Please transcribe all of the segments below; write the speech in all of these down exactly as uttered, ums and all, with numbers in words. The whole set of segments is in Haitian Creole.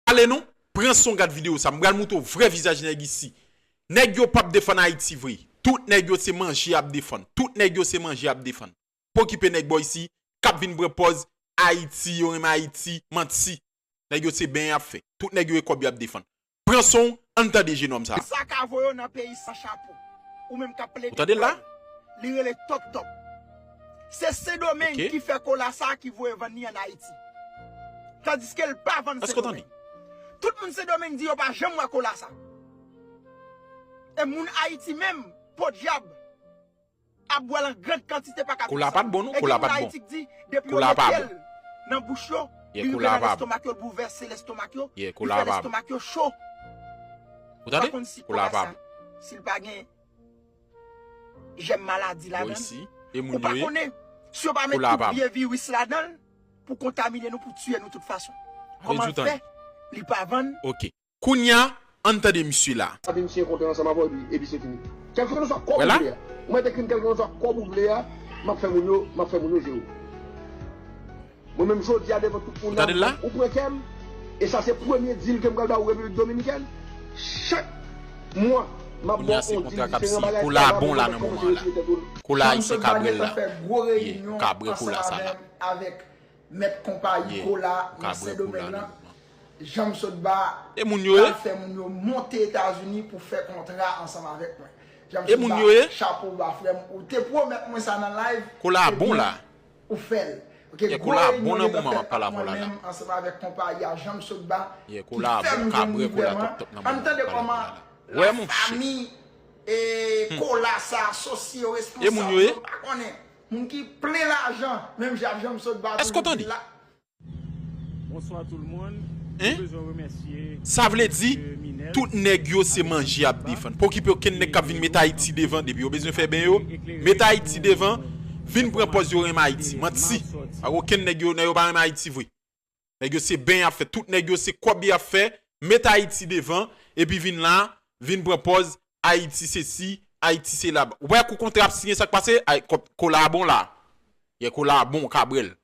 Ale non, pran son gad videyo sa. M pral montre w vrè vizaj nèg isi. Nèg yo p ap defann Ayiti vre. Tout nèg yo se manje y ap defann. Tout nèg yo se manje y ap defann. Pa okipe nèg bò isi k ap vin pran pòz Ayiti, yo renmen Ayiti, manti. Nèg yo se benyen y ap fè. Tout nèg yo e kòb y ap defann. Pran son w, ann tande jenòm sa. Sa ka voye w nan peyi san chapo. Ou menm k ap plede. Ou tande l la? Li rele Tòk Tòk. Se Sendomeng ki fè kola sa ki voye vann li ann Ayiti. Tandiske l pa vann Sendomeng. Tout moun Sendomeng di yo pa janm wè kola sa. E moun Ayiti menm, podyab, ap bwè l an grand kantite pa ka fè sa. Kola pa t bon non, kola pa t bon. Ayiti di, depi yo mete l nan bouch yo, li rive nan lestomak yo, l boulvèse lestomak yo, li fè lestomak yo cho. Ou tande? Pa konn si kola sa, si l pa gen jèm maladi ladan l. Ou pa konnen si yo pa met tout vye viris ladan l pou kontamine nou, pou tiye nou tout fason. Kòman l fè? Li pa vann. Kounye a, ann tande misye la. Sa vin siyen kontra ansanm avè w epi, epi se fini. Kèlkeswa kòb ou vle a. Ou mèt ekri m kèlkeswa kòb ou vle a, m ap fè moun yo, m ap fè moun yo jere w. Mwen menm jodi a devan tout moun la, ou pran kè m, e sa se premye dil ke m pral ba ou Repiblik Dominikèn. Chak mwa, m ap ba w yon dil diferan bagay, travay pou mwen kòmanse retire tèt ou. Kola ayisyen ka bwè l la. Ye, ka bwè kola sa la. Mèt konpayi kola nan Sendomeng lan, Janm Sotba, pral fè moun yo monte Etazini pou fè kontra ansanm avèk mwen. Janm Sotba, chapo ba frè m, ou te pwomèt mwen sa nan live, kola bon la. Ou fè l. Ok, gwo reyinyon nou t ap fèt ant mwen menm ansanm avèk konpayi a Janm Sotba ki fè m jwenn li vrèman. Ann tande kòman lafanmi e kola sa asosye yo responsab, nou pa konnen. Moun ki plen lajan, menm jan ak Janm Sotba toujou di la. Bonswa tout moun. Sa vle di, tout nèg yo se manje y ap defann. Pa okipe okenn nèg k ap vin met Ayiti devan, depi yo bezwen fè ben yo, met Ayiti devan, vin pran pòz yo renmen Ayiti. Manti. Ak okenn nèg yo, nèg yo pa renmen Ayiti vre. Nèg yo se ben y ap fè, tout nèg yo se kòb y ap fè, met Ayiti devan, epi vin la, vin pran pòz Ayiti sesi, Ayiti sela. Ou pa wè kou kontra ap siyen, sa k pase? Ay, kò-, kola bon la. Ye, kola bon, ka bwè l.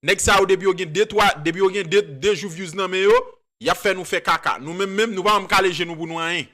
Nèg sa yo, depi yo gen de, twa, depi yo gen de, de jou views nan men yo, y ap fè nou fè kaka. Nou menm menm, nou pa janm kale je nou pou nou anyen.